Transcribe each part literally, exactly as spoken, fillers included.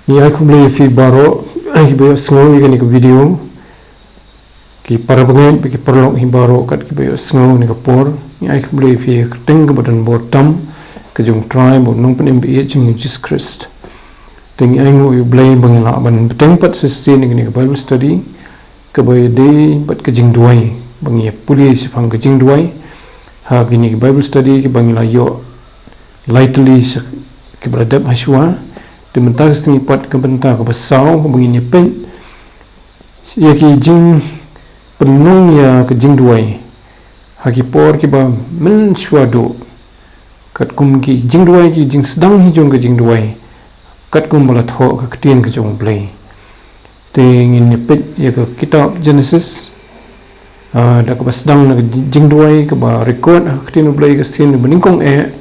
Ngi ai khublei ïa phi baroh, ai kiba ïohsngew ïa kane ka video. Ki para bangeit bad ki paralok hi baroh kat kiba ïohsngew ïa kane ka por. Ngi ai khublei ïa phi ha ka kyrteng kaba donbor tam ka jong U Trai bad U Nongpynim ba ïeit jong ngi U Jisu Khrist. Te ngi ainguh ïa U Blei ba ngi lah ban bteng pat shisien ïa kane ka Bible study kaba ïadei bad ka jingduwai, ba ngi ïa pule shaphang ka jingduwai ha kane ka Bible study kaba ngi la ïoh lai tylli sha kiba la dep hashwa. Te mynta ka sngi pat ka bynta kaba saw kaba ngin ïa peit ïa ki jingpynlong ïa ka jingduwai ha ki por kiba mynshuwa duh. Katkum ki jingduwai, ki jingsdang hi jong ka jingduwai, katkum ba la thoh ka ktien ka jong U Blei. Te ngin ïa peit ïa ka kitab Genesis, ah, da kaba sdang na ka ji-, jingduwai kaba record ha ka ktien U Blei ka sien ba nyngkong eh,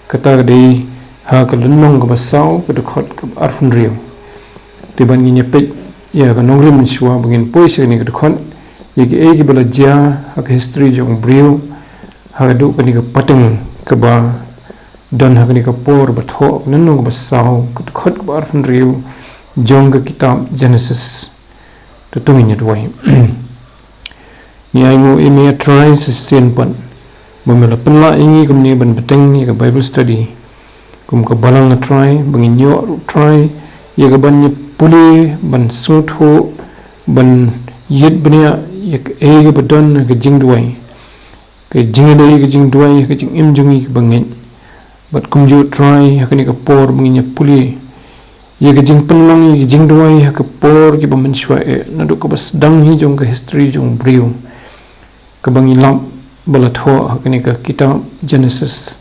kata ka dei ha ka lynnong kaba saw, ka dkhot kaba arphew hynriew. Te ban ngin ïa peit ïa ka nongrim mynshuwa ba ngin poi sha kane ka dkhot, ïa kiei kiba la jia ha ka history jong u briew haduh kane ka pateng kaba don ha kane ka por ba thoh, ka lynnong kaba saw, ka dkhot kaba arphew hynriew jong ka kitab Genesis. Te to ngin ïa duwai. Ngi ainguh ïa me, A Trai, shisien pat ba me la pynlah ïa ngi kumne ban bteng ïa ka Bible study kum ka balang, A Trai, ba ngin ïoh ruh, Trai, ïa kaban ïa pule, ban sngewthuh, ban ïit bniah ïa kaei kaba don ha ka jingduwai, ka jingïadei ka jingduwai ha ka jingim jong ngi kiba ngeit. Bad kumjuh, Trai, ha kane ka por ba ngin ïa pule ïa ka jingpynlong ïa ka jingduwai ha ka por kiba mynshuwa eh, naduh kaba sdang hi jong ka history jong u briew, kaba ngi lap ba la thoh ha kane ka kitab Genesis,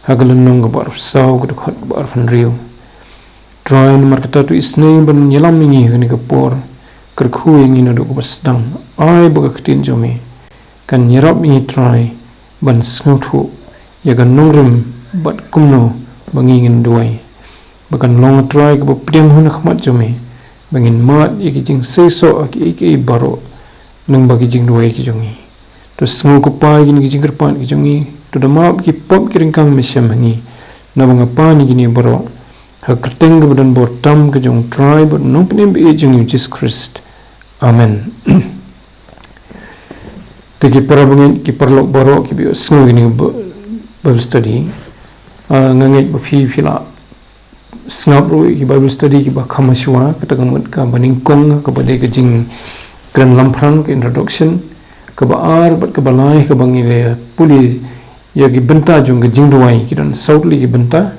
ha ka lynnong kaba arphew saw, ka dkhot kaba arphew hynriew. Trai, namar kata to isynei ban ïalam ïa ngi ha kane ka por, kyrkhu ïa ngi naduh kaba sdang. Ai ba ka ktien jong me kan ïarap ïa ngi, Trai, ban sngewthuh ïa ka nongrim bad kumno ba ngi ngin duwai. Ba kan long, Trai, kaba pdiang hun ha khmat jong me, ba ngin mad ïa ki jingseisoh ha kiei kiei baroh, lyngba ki jingduwai ki jong ngi. To sngewkyrpad ïa kine ki jingkyrpad ki jong ngi, to da map ki pop ki ryngkang me shem ha ngi. Naba nga pan ïa kine baroh ha ka kyrteng kaba donbor tam ka jong u Trai bad u Nongpynim ba ïeit jong ngi, u Jisu Khrist. Amen. Te ki para bangeit, ki paralok baroh kiba ïohsngew ïa kane ka Bi-, Bible study, ah, nga ngeit ba phi, phi la sngap ruh ïa ki Bible study kiba kham hashwa, kata ka mut kaba nyngkong, kaba dei ka jingkren lamphrang, ka introduction, kaba ar bad kaba lai, kaba ngi la pule ïa ki bynta jong ka jingduwai, ki don saw tylli ki bynta.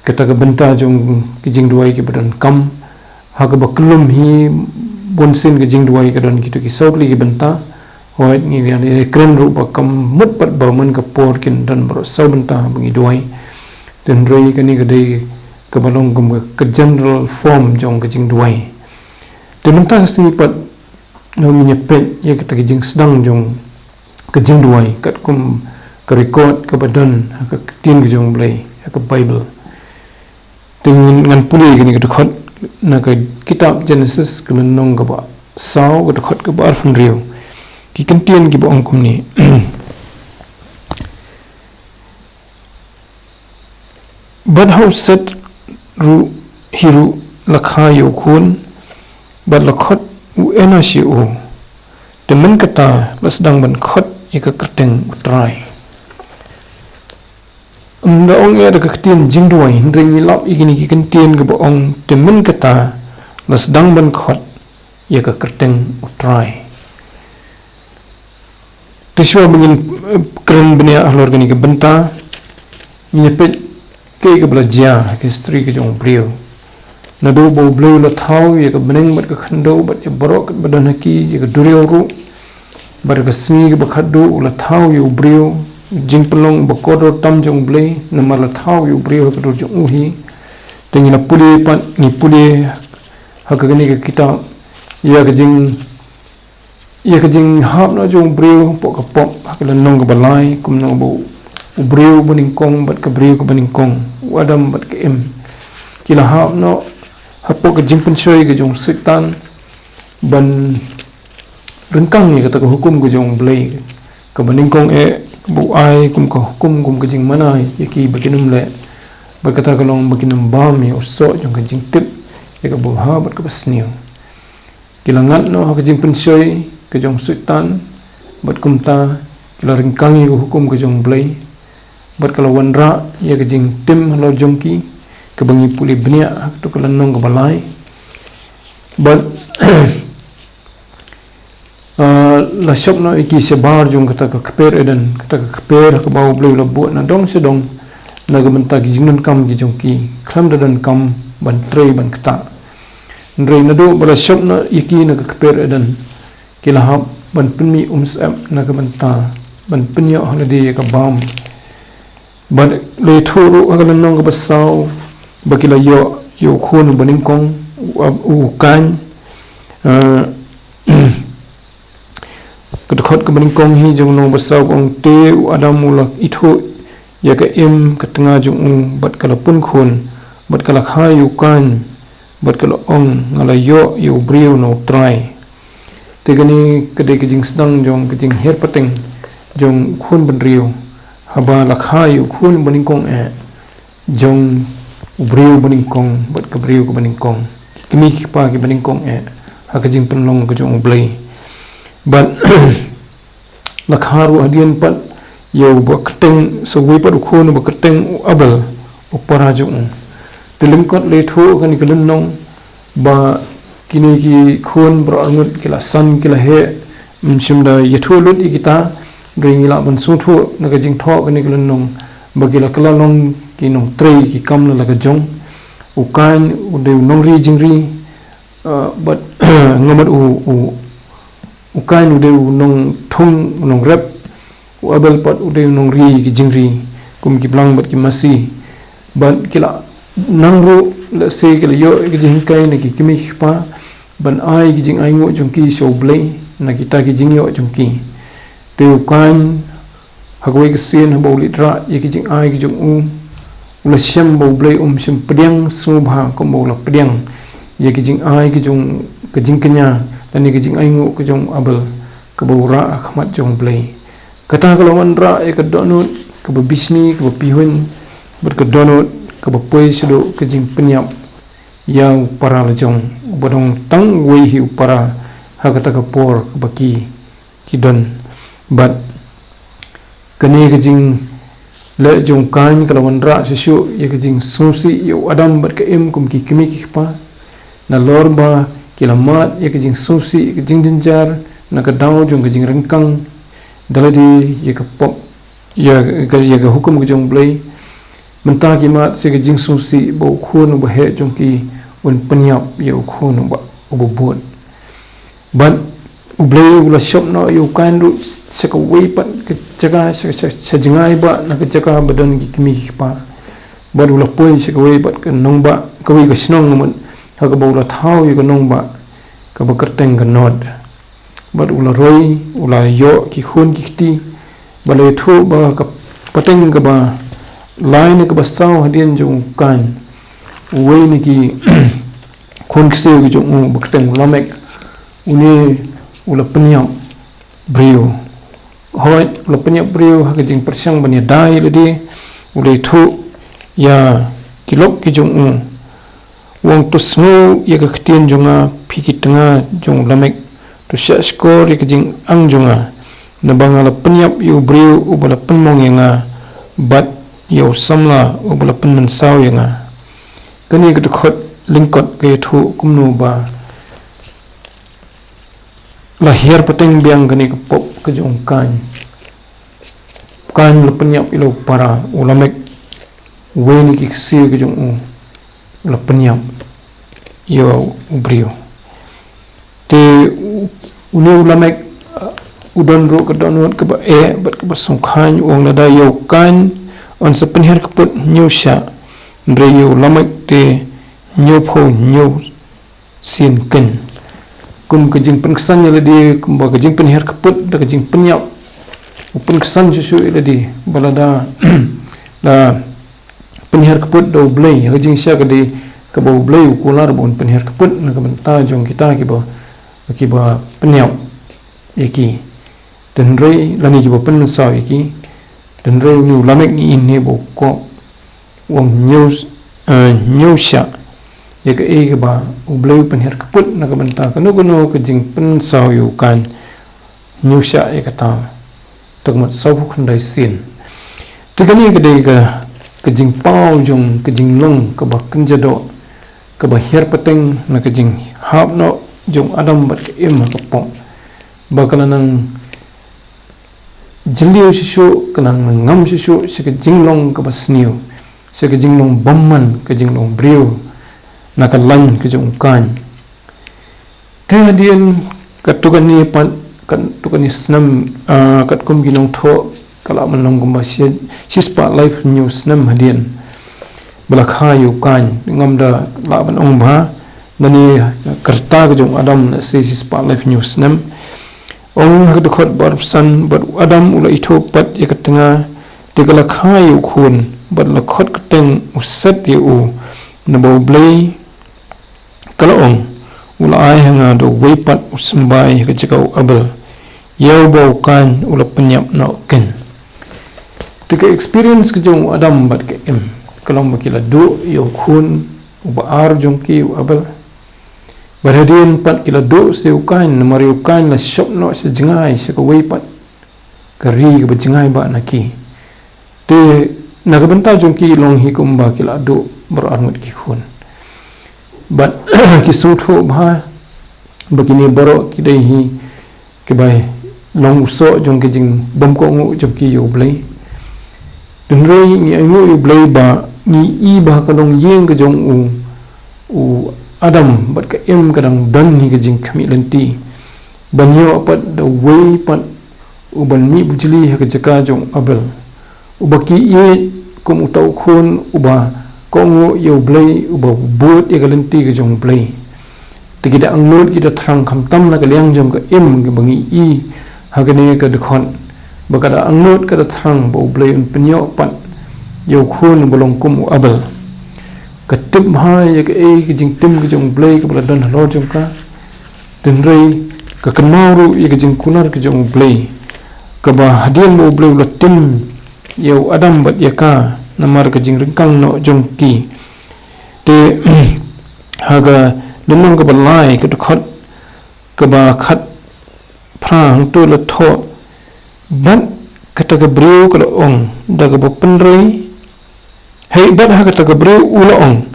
Kata ka bynta jong ka jingduwai kiba donkam, ha kaba khlem hi bunsien ka jingduwai ka don kito ki saw tylli ki bynta. Hooid, ngi la ïa kren ruh ba kam mut pat ba man ka por kin don baroh saw bynta ba ngi duwai. Te hynrei kane ka dei kaba long kum ka general form jong ka jingduwai. Te mynta ka sngi pat, ngi ïa peit ïa kata ka jingsdang jong ka jingduwai katkum ka record kaba don ha ka ktien ka jong u Blei, ha ka Bible. Te ngan, ngan pule ïa kane ka dkhot na ka kitab Genesis, ka lynnong kaba saw, ka dkhot kaba arphew hynriew. Ki kyntien kiba ong kumne. Bad ha u Set ruh, hi ruh, la kha ïa u khun, bad la khot u Enosh ïa u. Te mynta kata la sdang ban khot ïa ka kyrteng u Trai. Ym da ong ïa da ka ktien jingduwai, hynrei ngi lap ïa kine ki kyntien kaba ong, te mynta kata la sdang ban khot ïa ka kyrteng u Trai. Te shuwa ba ngin, eh, kren bniah halor kane ka bynta, ngin ïa peit kaei kaba la jia ha ka history ka jong u briew. Naduh ba u Blei u la thaw ïa ka bneng bad ka khyndew bad ïa baroh katba don ha ki, ïa ka duriaw ruh, bad ha ka sngi kaba khatduh u la thaw ïa u briew, jingpynlong ba kordor tam jong u Blei, namar la thaw ïa u briew ha ka dur jong u hi. Te ngi la pule pat, ngi pule ha kane ka kitab ïa ka jing, ïa ka jinghap noh jong u briew hapoh ka pop, ha ka lynnong kaba lai, kumno ba u briew ba nyngkong bad ka briew kaba nyngkong, u Adam bad ka Im, ki la hap noh hapoh ka jingpynshoi ka jong u Soitan ban ryngkang ïa kata ka hukum ka jong u Blei, kaba nyngkong eh, kaba u ai kum ka hukum, kum ka jingmana ïa ki ba kin ym leh, bad kata ka long ba kin ym bam ïa u soh jong ka jingtip, ka babha bad ka basniew. Ki la ngat noh ha ka jingpynshoi ka jong Soitan, bad kumta ki la ryngkang ïa ka hukum ka jong Blei, bad ka la wanrah ïa ka jingtim halor jong ki, kaba ngi pule bniah ha kato ka lynnong kaba lai. Bad Ah, la shop noh ïa ki shabar jong kata ka kper Eden, kata ka kper kaba U Blei u la buh na dong sha dong, na ka bynta ki jingdonkam ki jong ki, khlem da donkam ban trei ban ktah. Hynrei naduh ba la shop noh ïa ki na ka kper Eden, ki la hap ban pynmih umsyep na ka bynta ban pynïoh ha lade ïa ka bam. Bad la ïathuh ruh ha ka lynnong kaba saw ba ki la ïoh ïa u khun uba nyngkong, u Ab-, u Kain. Ah, ka dkhot kaba nyngkong hi jong lynnong ba saw ka ong, te u Adam u la ithuh ïa ka im ka tnga jong u, bad ka la pun khun, bad ka la kha ïa u Kain, bad ka la ong, nga la ïoh ïa u briew na U Trai. Te kane ka dei ka jingsdang jong ka jinghiar pateng jong u khun bynriew, haba la kha ïa u khun banyngkong eh jong u briew banyngkong bad ka briew kaba nyngkong, ki kmie ki kpa kiba nyngkong eh, ha ka jingpynlong ka jong U Blei. Bad la kha ruh hadien pat ïa uba kyrteng, sa uwei pat u khun uba kyrteng u Abel, u para jong u. Te lyngkot la ïathuh kane ka lynnong ba kine ki khun baroh arngut ki la san ki la heh, ym shym da ïathuh lut ïa kita, hynrei ngi lah ban sngewthuh na ka jingthoh kane ka lynnong ba ki la kylla long ki nongtrei ki kam la la ka jong. U Kain u dei u nongri jingri, ah, bad nga mat u, u, u Kain u dei u nongthung, u nongrep, u Abel pat u dei u nongri ki jingri, kum ki blang bad ki masi. Bad ki la nang ruh, lehse ki la ïoh ki jinghikai na ki kmie ki kpa, ban ai ki jingainguh jong ki sha U Blei na kita ki jingïoh jong ki. Te u Kain, ha kawei ka sien haba u leit rah ïa ki jingai ki jong u, u la shem ba U Blei um shym pdiang sngewbha kumba u la pdiang ïa ki jingai ki jong ka jingkñia, lane ka jingainguh ka jong u Abel, kaba u rah ha khmat jong U Blei. Kata ka la wanrah ïa ka dohnud kaba bishni, kaba pihuiñ, bad ka dohnud kaba poi shaduh ka jingpynïap ïa u para la jong, uba dang tang uwei hi u para, ha kata ka por kaba ki ki don. Bad kane ka jingleh jong u Kain ka la wanrah shuh shuh ïa ka jingsngewsih ïa u Adam bad ka Im kum ki kmie ki kpa. Nalor ba ki la mad ïa ka jingsngewsih, ïa ka jingjynjar na ka daw jong ka jingryngkang da lade ïa ka pop, ïa ka, ïa ka hukum ka jong U Blei. Mynta ki mad sha ka jingsngewsih ba u khun uba heh jong ki un pynïap ïa u khun uba, uba bud. Bad U Blei u la shop noh ïa u Kain ruh sha kawei pat ka jaka, sha, sha, sha jngai ba, na ka jaka ba don ki kmie ki kpa. Bad u la poi sha kawei pat ka nongbah, kawei ka shnong, namut ha kaba u la thaw ïa ka nongbah kaba kyrteng ka Nod. Bad u la roi, u la ïoh ki khun ki kti. Bad la ïathuh ba ka pateng kaba lai ne kaba saw hadien jong u Kain, uwei na ki khun ksiew ki jong u ba kyrteng u Lamek, une u la pynïap briew. Hooid, u la pynïap briew ha ka jingpyrshang ban ïada ïa lade, u la ïathuh ïa ki lok ki jong u. U ong, to sngew ïa ka ktien jong nga, phi ki tnga jong u Lamek, to shahshkor ïa ka jingaiñ jong nga, naba nga la pynïap ïa u briew uba la pynmong ïa nga, bad ïa u samla uba la pynmynsaw ïa nga. Kane ka dkhot lyngkot ka ïathuh kumno ba la hiar pateng biang kane ka pop ka jong u Kain. U Kain u la pynïap ïa la u para, u Lamek, uwei na ki ksiew ki jong u, u la pynïap ïa u briew. Te u, une u Lamek, uh, u don ruh ka dohnud kaba eh bad kaba sngewkhan, u ong, lada ïa u Kain yn sa pynhiar kput hynñiew shah, hynrei ïa u Lamek te hynñiewphew hynñiew sien kein. Kum ka jingpynksan ïa lade, kumba ka jingpynhiar kput da ka jingpynïap, u pynksan shuh shuh ïa lade ba lada la pynhiar kput da U Blei, ha ka jingshisha ka dei kaba U Blei u kular ba un pynhiar kput na ka bynta jong kita kiba, kiba pynïap ïa ki. Te hynrei lane kiba pynmynsaw ïa ki. Te hynrei une u Lamek ngi ïohi ba u kop, u ong hynñiew, eh, hynñiew shah. ïa kaei kaba U Blei u pynhiar kput na ka bynta kano kano ka jingpynsaw ïa u Kain, hynñiew shah ïa ka taw. Te ka mut sawphew khyndai sien. Te kane ka dei ka, ka jingpaw jong ka jinglong kaba kynja doh, kaba hiar pateng na ka jinghap noh jong u Adam bad ka Im ha ka pop. Ba ka la nang jylliew shisha, ka la nang ngam shisha sha ka jinglong kaba sniew, sha ka jinglong bymman, ka jinglong briew na ka lain ka jong u Kain. Te hadien katto katne pat, katto katne snem, ah, katkum ki nongthoh, ka la ban long kumba shi, shispah laiphew hynñiew snem hadien ba la kha ïa u Kain, ngam da lah ban ong bha, lane ka rta ka jong u Adam, lehse shispah laiphew hynñiew snem. Ong ha ka dkhot ba arphew san: Bad u Adam u la ithuh pat ïa ka tnga, te ka la kha ïa u khun, bad la khot kyrteng u Set ïa u, naba U Blei, ka la ong, u la ai ha nga da uwei pat u symbai ha ka jaka u Abel, ïa uba u Kain u la pynïap noh kein. Te ka experience ka jong u Adam bad ka Im, ka long ba ki la duh ïa u khun uba ar jong ki, u Abel. Bad hadien pat ki la duh sa ïa u Kain, namar ïa u Kain la shop noh sha jngai sha kawei pat ka ri kaba jngai bha na ki. Te na ka bynta jong ki long hi kumba ki la duh baroh arngut ki khun. Bad ki sngewthuh bha ba kine baroh ki dei hi kiba long u soh jong ka jingbymkohnguh jong ki ïa U Blei. Hynrei ngi ainguh ïa U Blei ba ngi i ba ha ka longïing ka jong u, u Adam bad ka Im ka dang don hi ka jingkhmih lynti ban ïoh pat da uwei pat uban mih bujli ha ka jaka jong u Abel, uba ki ïeit kum uta u khun uba kohnguh ïa U Blei, uba bud ïa ka lynti ka jong U Blei. Te ki da angnud, ki da thrang, khamtam na ka liang jong ka Im kaba ngi i ha kane ka dkhot, ba ka da angnud, ka da thrang ba U Blei un pynïoh pat ïa u khun uba long kum u Abel. Ka tip bha ïa kaei ka jingtim ka jong U Blei kaba la don halor jong ka. Hynrei ka kynmaw ruh ïa ka jingkular ka jong U Blei, kaba hadien ba U Blei u la tim ïa u Adam bad ïa ka namar ka jingryngkang noh jong ki. Te ha ka lynnong kaba lai, ka dkhot kaba khatphra, hangto la thoh: Bad kata ka briew ka la ong da kaba pynroi, hei, bad ha kata ka briew u la ong,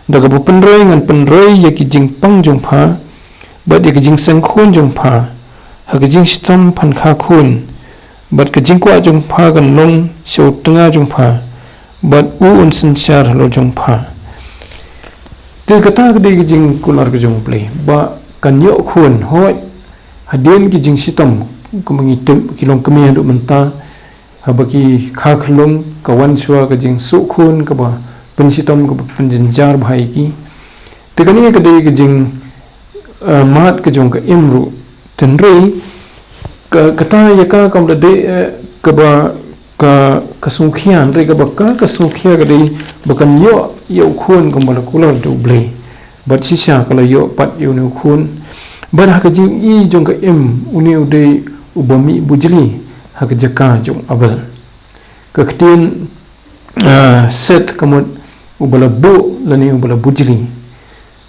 da kaba pynroi ngan pynroi ïa ki jingpang jong pha bad ïa ki jingseng khun jong pha ha ka jingshitom phan kha khun, bad ka jingkwah jong pha kan long sha u tnga jong pha, bad u un synshar halor jong pha. Te kata ka dei ka jingkular ka jong U Blei ba kan ïoh khun, hooid, hadien ki jingshitom, kumba ngi tip ki longkmie haduh mynta, haba ki kha khyllung, ka wan shuwa ka jingsuh khun kaba pynshitom, kaba pynjynjar bha ïa ki. Te kane ka dei ka jing, eh, mad ka jong ka Im ruh. Hynrei ka, kata ïa ka kam da dei, eh, kaba ka, ka sngewkhia, hynrei kaba ka, ka sngewkhia ka dei ba kan ïoh ïa u khun kumba la kular da U Blei. Bad shisha ka la ïoh pat ïa une u khun. Bad ha ka jingi jong ka Im, une u dei uba mih bujli ha ka jaka jong u Abel. Ka ktien, ah, Set ka mut uba la buh lane uba la bujli.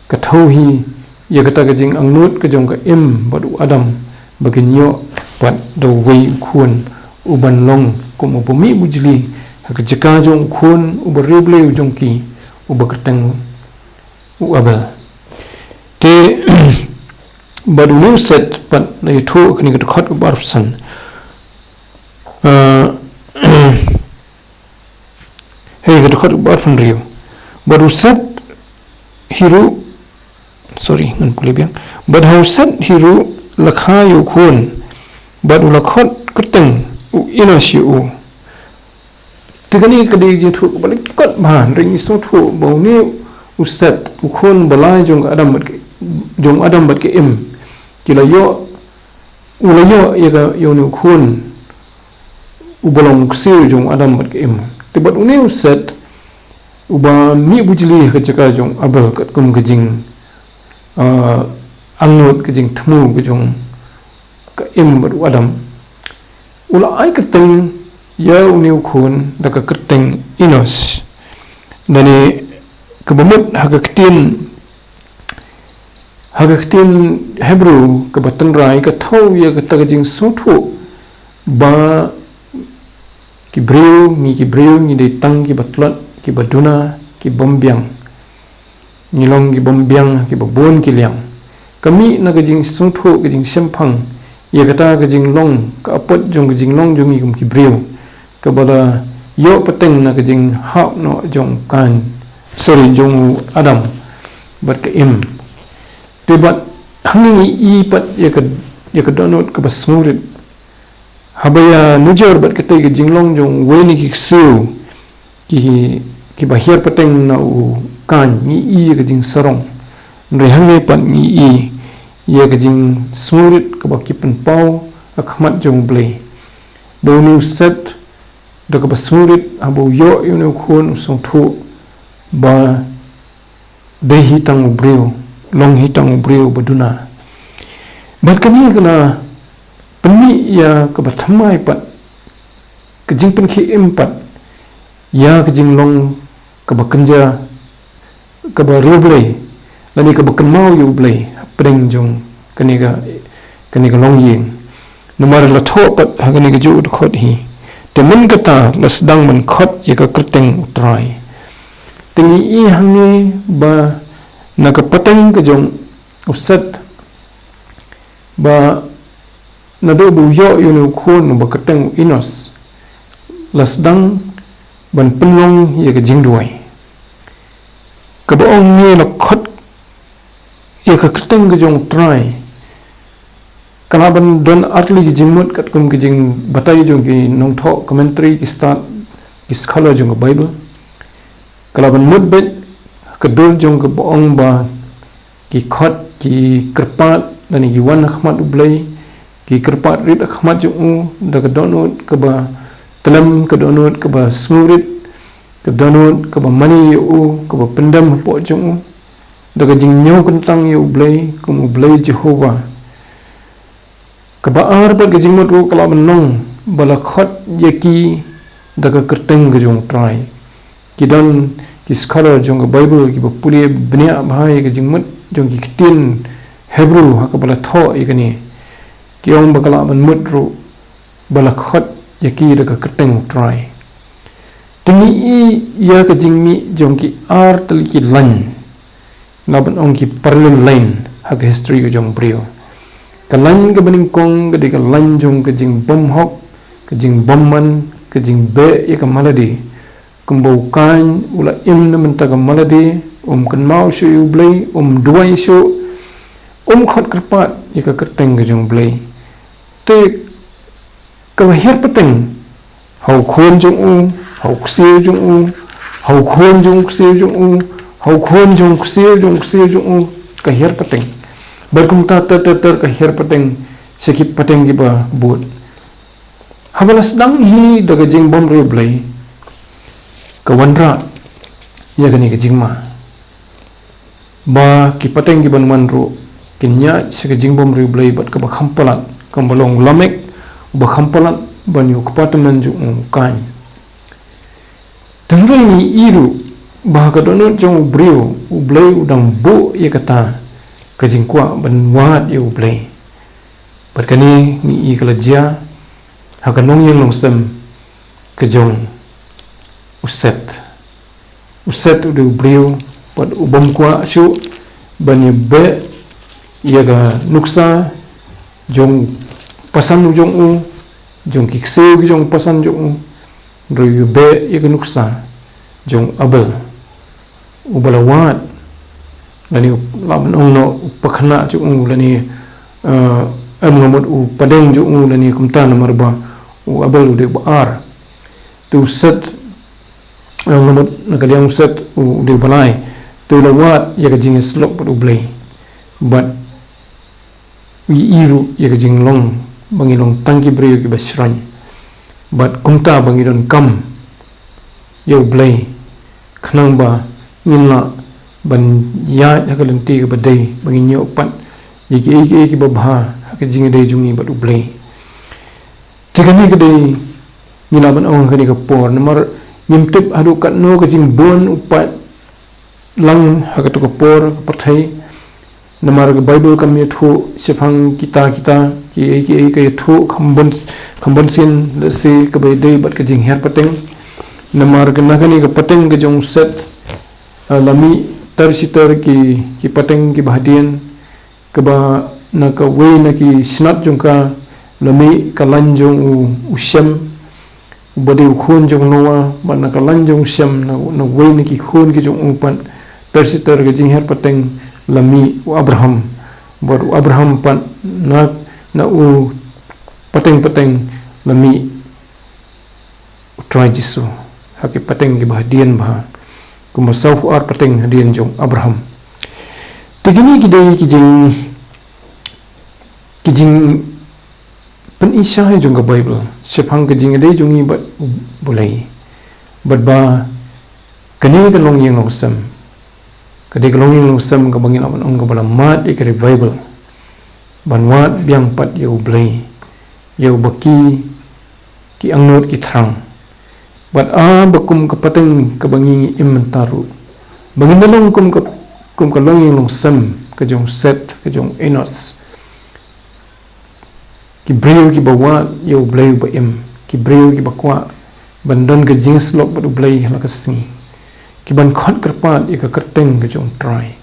Ka thew hi ïa kata ka jingangnud ka jong ka Im bad u Adam ba kin ïoh pat da uwei u khun uban long kum uba mih bujli ha ka jaka jong u khun uba riewblei u jong ki, uba kyrteng u Abel. Te bad une u Set pat la ïathuh ha kane ka dkhot kaba arphew san. Ah, hei, ka dkhot kaba arphew hynriew. Bad u Set hi ruh, sorry, ngan pule biang. Bad ha u Set hi ruh la kha ïa u khun, bad u la khot kyrteng u Enosh ïa u. Te kane ka dei ka jingthoh kaba lyngkot bha, hynrei ngi sngewthuh ba une u Set, u khun ba lai jong ka Adam bad ka, jong Adam bad ka Im, ki la ïoh, u la ïoh ïa ka, ïa une u khun uba long u ksiew jong Adam bad ka Im. Te bad une u Set uba mih bujli ha ka jaka jong u Abel katkum ka jing, ah, angnud, ka jingthmu ka jong ka Im bad u Adam, u la ai kyrteng ïa une u khun da ka kyrteng Enosh. Lane kaba mut ha ka ktien Ha ka ktien Hebru kaba tynrai ka thew ïa kata ka jingsngewthuh ba ki briew, ngi ki briew ngi dei tang kiba tlot, kiba duna, ki bym biang. Ngi long ki bym biang, kiba bun ki liang. Ka mih na ka jingsngewthuh, ka jingshemphang ïa kata ka jinglong, ka apot jong ka jinglong jong ngi kum ki briew, kaba la ïoh pateng na ka jinghap noh jong u Kain, sorry, jong u Adam bad ka Im. Te bad hangne ngi i pat ïa ka, ïa ka dohnud kaba sngewrit. Haba ïa nujor bad katei ka jinglong jong uwei na ki ksiew ki, kiba hiar pateng na u Kain, ngi i ïa ka jingsarong. Hynrei hangne pat ngi i ïa ka jingsngewrit kaba ki pynpaw ha khmat jong U Blei. Ba une u Set, da kaba sngewrit, haba u ïoh ïa une u khun, u sngewthuh ba dei hi tang u briew, long hi tang u briew ba duna. Bad kane ka la pynmih ïa kaba thymmai pat, ka jingpynkhie im pat ïa ka jinglong kaba kynja, kaba riewblei, lane kaba kynmaw ïa U Blei hapdeng jong kane ka, kane ka longïing. Namar la thoh pat ha kane kajuh u dkhot hi: Te mynta kata la sdang ban khot ïa ka kyrteng U Trai. Te ngi i hangne ba na ka pateng ka jong u Set, ba naduh ba u ïoh ïa une u khun uba kyrteng u Enos, la sdang ban pynlong ïa ka jingduwai. Kaba ong ngi la khot ïa ka kyrteng ka jong U Trai, ka lah ban don artylli ki jingmut katkum ki jingbatai jong ki nongthoh commentary, ki stad, ki scholar jong ka Bible. Ka lah ban mut beit ka dur jong kaba ong ba ki khot, ki kyrpad lane ki wan ha khmat U Blei, ki kyrpad rit ha khmat jong u da ka dohnud kaba tlem, ka dohnud kaba sngewrit, ka dohnud kaba mane ïa u, kaba pyndem hapoh jong u da ka jingñiew kyntang ïa U Blei kum U Blei Jehobah. Kaba ar pat ka jingmut ruh ka lah ban long ba la khot ïa ki da ka kyrteng ka jong U Trai. Ki don ki scholar jong ka Bible kiba pule bniah bha ïa ka jingmut jong ki ktien Hebru ha kaba la thoh ïa kane. Ki ong ba ka lah ban mut ruh ba la khot ïa ki da ka kyrteng U Trai. Te ngi i ïa ka jingmih jong ki ar tylli ki lain, lah ban ong ki parallel line ha ka history ka jong u briew. Ka lain kaba nyngkong ka dei ka lain jong ka jingbymhok, ka jingbymman, ka jingbeh ïa ka mala de. Kumba u Kain u la im na bynta ka mala de, um kynmaw shuh ïa U Blei, um duwai shuh, um khot kyrpad ïa ka kyrteng ka jong U Blei. Te kaba hiar pateng ha u khun jong u, ha u ksiew jong u, ha u khun jong u ksiew jong u, ha u khun jong u ksiew jong u ksiew jong u, ka hiar pateng. Bad kumta ter ter ter ka hiar pateng sha ki pateng kiba bud. Haba la sdang hi da ka jingbymriewblei, ka wanrah ïa kane ka jingma ba ki pateng kiban wan ruh kin ïaid sha ka jingbymriewblei bad kaba kham palat, kumba long u Lamek uba kham palat ban ïa u kpa tymmen jong u Kain. Te hynrei ngi i ruh ba ha ka dohnud jong u briew, U Blei u dang buh ïa kata ka jingkwah ban wad ïa U Blei. Bad kane ngi i ka la jia ha ka longïing longsem ka jong u Set. U Set u dei u briew bad u bym kwah shuh ban ïa beh ïa ka nuksa jong u pasan jong u, jong ki ksiew ki jong u pasan jong u, hynrei u beh ïa ka nuksa jong u Abel uba la wad, lane u, lah ban ong noh, u pakhynnah jong u, lane, eh, em nga mut u pdeng jong u, lane kumta, namar ba u Abel u dei uba ar. Te u Set, eh, nga mut na ka liang u Set u dei uba lai. Te u la wad ïa ka jingïasyllok bad U Blei. Bad ngi i ruh ïa ka jinglong ba ngi long tang ki briew kiba shrain. Bad kumta ba ngi donkam ïa U Blei, khnang ba ngin lah ban ïaid ha ka lynti kaba dei, ba ngin ïoh pat ïa kiei kiei kiba bha ha ka jingïadei jong ngi bad U Blei. Te kane ka dei, ngi lah ban ong ha kane ka por, namar ngim tip haduh katno ka jingbun u pait lang ha kato ka por, ka pyrthei. Namar ka Baibl kam ïathuh shaphang kita kita, kiei kiei ka ïathuh kham bun, kham bun sien, lehse kaba ïadei bad ka jinghiar pateng. Namar ka na kane ka pateng ka jong u Set, ah, la mih tar shi tar ki, ki pateng kiba hadien, kaba na kawei na ki snat jong ka la mih ka lain jong u, u Shem, uba dei u khun jong u Noah, bad na ka lain jong u Shem, na, na wei na ki khun ki jong u pat, tar shi tar ka jinghiar pateng la mih u Abraham, bad u Abraham pat na, na u pateng pateng la mih u Trai Jisu, ha ki pateng kiba hadien bha, kumba saw phew ar pateng hadien jong u Abraham. Te kine ki dei ki jing, ki jing pynshai jong ka Baibl shaphang ka jingïadei jong ngi bad U Blei. Bad ba kane ka longïing longsem ka dei ka longïing longsem kaba ngi lah ban ong kaba la mad ïa ka revival, ban wad biang pat ïa U Blei, ïa uba ki, ki angnud ki thrang. Bad a ba kum ka pateng kaba ngi, ngi im mynta ruh, ba ngin da long kum ka, kum ka longïing longsem ka jong u Set, ka jong u Enos. Ki briew kiba wad ïa U Blei uba im, ki briew kiba kwah ban don ka jingïasyllok bad U Blei ha la ka sngi, kiban khot kyrpad ïa ka kyrteng ka jong U Trai.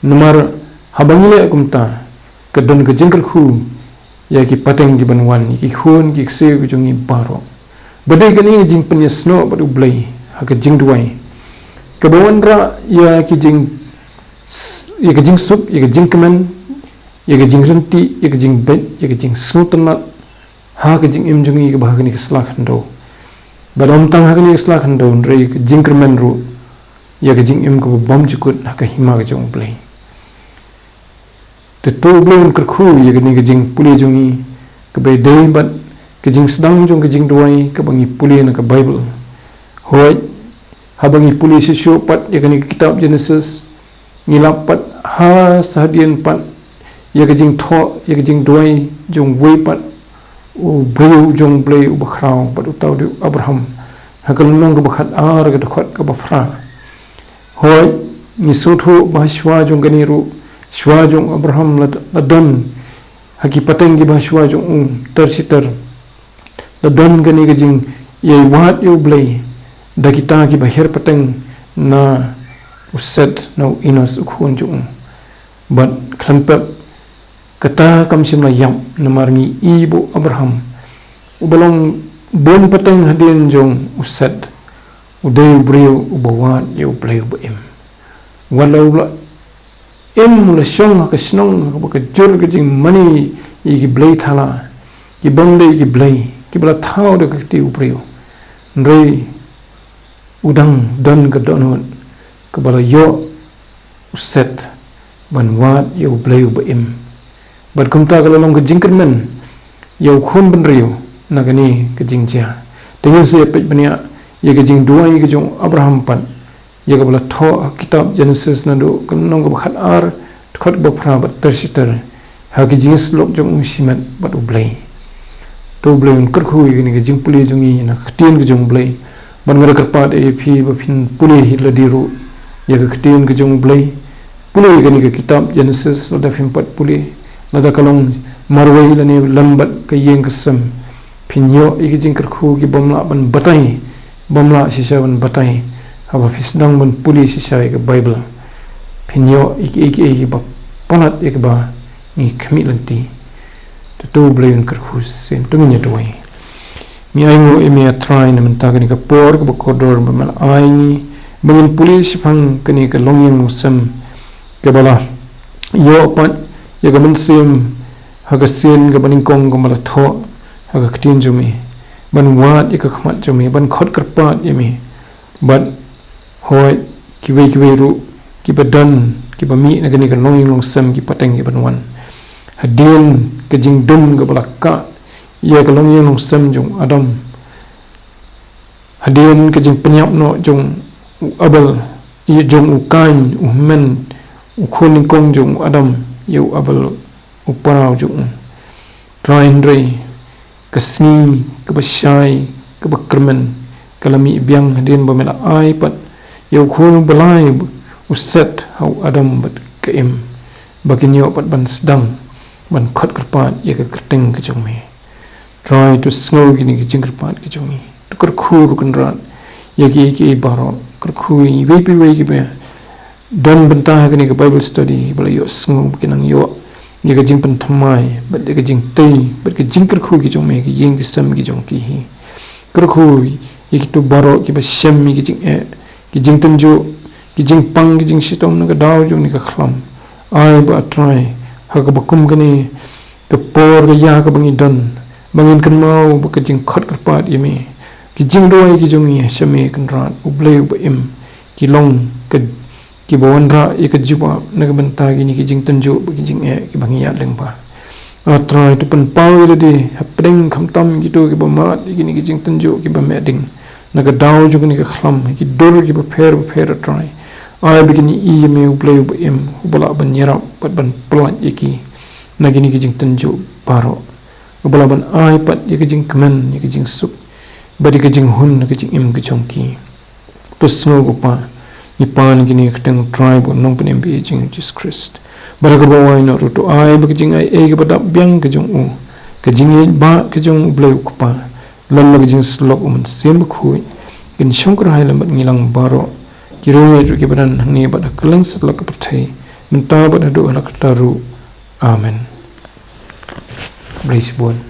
Namar haba ngi leh kumta, ka don ka jingkyrkhu ïa ki pateng kiban wan, ïa ki khun ki ksiew ki jong ngi baroh. Ba dei kane ka jingpynïasnoh bad U Blei ha ka jingduwai, kaba wanrah ïa ki jing, ïa ka jingsuk, ïa ka jingkmen, ïa ka jingryntih, ïa ka jingbeit, ïa ka jingsngewtynnat ha ka jingim jong ngi kaba ha kane ka sla khyndew. Bad ym tang ha kane ka sla khyndew, hynrei ka jingkyrmen ruh ïa ka jingim kaba bymjukut ha ka hima ka jong U Blei. Te to U Blei un kyrkhu ïa kane ka jingpule jong ngi, kaba ïadei bad ka jingsdang jong ka jingduwai kaba ngi pule na ka Baibl. Hooid, haba ngi pule shuh shuh pat ïa kane ka kitab Genesis, ngi lap pat ha sa hadien pat ïa ka jingthoh, ïa ka jingduwai jong uwei pat u briew jong U Blei uba khraw, bad uta u dei u Abraham, ha ka lynnong kaba khatar, ka dkhot kaba phra. Hooid, ngi sngewthuh ba shuwa jong kane ruh, shuwa jong u Abraham la, la don ha ki pateng kiba shuwa jong u, tar shi tar, la don kane ka jingïaiwad ïa U Blei da kita kiba hiar pateng, na u Set, na u Enos u khun jong u. Bad khlem pep, kata kam shym la ïap, namar ngi i ba u Abraham, uba long bun pateng hadien jong u Set, u dei u briew uba wad ïa U Blei uba im. Wat la u la im, u la shong ha ka shnong kaba ka jur ka jingmane ïa ki blei thala, ki bym dei ki blei, kiba la thaw da ka kti u briew, hynrei u dang don ka dohnud kaba la ïoh u Set ban wad ïa U Blei uba im. Bad kumta ka la long ka jingkyrmen ïa u khun bynriew na kane ka jingjia. Te ngin sa ïa peit bniah ïa ka jingduwai ka jong u Abraham pat, ïa kaba la thoh ha kitab Genesis, naduh ka lynnong kaba khatar, dkhot kaba phra bad tar shi tar, ha ka jingïasyllok jong u shimet bad U Blei. To U Blei un kyrkhu ïa kane ka jingpule jong ngi na ka ktien ka jong U Blei. Bad nga da kyrpad ïa phi ba phin pule hi lade ruh ïa ka ktien ka jong U Blei. Pule ïa kane ka kitab Genesis, lada phim pat pule, lada ka long marwei lane lem bad ka ïing ka sem, phin ïoh ïa ki jingkyrkhu ki bym lah ban batai, bym lah shisha ban batai, haba phi sdang ban pule shisha ïa ka Baibl. Phin ïoh ïa ki, ïa ki, ïa kiba palat ïa kaba ngi khmih lynti. To to U Blei un kyrkhu shisien, to ngin ïa duwai. Ngi ainguh ïa me, A Trai, na mynta kane ka por kaba kordor ba me la ai ngi, ba ngin pule shaphang kane ka longïing longsem, kaba la ïoh pat ïa ka mynsiem ha ka sien kaba nyngkong kaba la thoh ha ka ktien jong me, ban wad ïa ka khmat jong me, ban khot kyrpad ïa me. Bad hooid, kiwei kiwei ruh kiba don, kiba mih na kane ka longïing longsem, ki pateng kiban wan hadien ka jingdum kaba la kah ïa ka longïing longsem jong u Adam, hadien ka jingpynïap noh jong u Abel, ïa jong u Kain, u hynmen, u khun nyngkong jong u Adam, ïa u Abel, u para u jong u. Trai, hynrei ka sngi kaba shai, kaba kyrmen, ka la mih biang hadien ba me la ai pat ïa u khun uba lai, u Set, ha u Adam bad ka Im. ba kin ïoh pat ban sdang ban khot kyrpad ïa ka kyrteng ka jong me. Trai, to sngew kine ki jingkyrpad ki jong ngi. To kyrkhu ruh Kynrad ïa ki, ïa ki baroh. Kyrkhu ïa ngi, iwei pa iwei kiba don bynta ha kane ka Bible study, ba la ïohsngew ba kin nang ïoh ïa ka jingpynthymmai bad ïa ka jingtei bad ka jingkyrkhu ki jong me ha ki ïing ki sem ki jong ki hi. Kyrkhu ïa kito baroh kiba shem ïa ki jingeh, ki jingtynjuh, ki jingpang, ki jingshitom na ka daw jong kane ka khlam. Ai ba, ah Trai, ha kaba kum kane ka por ka ïa kaba ngi don, ba ngin kynmaw ba ka jingkhot kyrpad ïa me, ki jingduwai ki jong ngi sha me Kynrad, U Blei uba im, ki long ka, kiba wanrah ïa ka jubab na ka bynta kine ki jingtynjuh bad ki jingeh kiba ngi ïaid lyngba. Ah Trai, to pynpaw ïa lade hapdeng khamtam kito kiba mad ïa kine ki jingtynjuh kiba meh ding na ka daw jong kane ka khlam, ki dur kiba pher bapher, ah Trai. Ai ba kin ïohi ïa me, U Blei uba im, uba lah ban ïarap bad ban pyllait ïa ki na kine ki jingtynjuh baroh, uba lah ban ai pat ïa ka jingkmen, ïa ka jingsuk bad ïa ka jinghun na ka jingim ka jong ki. To sngew, ko Pa, ngi pan kine ha ka kyrteng U Trai bad U Nongpynim ba ïeit jong ngi, U Jisu Khrist. Bad ha kaba wai noh ruh, to ai ba ka jingai ei kaba dap biang ka jong u, ka jingïeit ba ka jong U Blei U Kpa, lem bad ka jingsyllok U Mynsiem Bakhuid, kin shongkyrhai lem bad ngi lang baroh, ki riewngeit ruh kiba don hangne bad ha kylleng satlak ka pyrthei, mynta bad haduh la katta ruh. Amen. Blei shibun.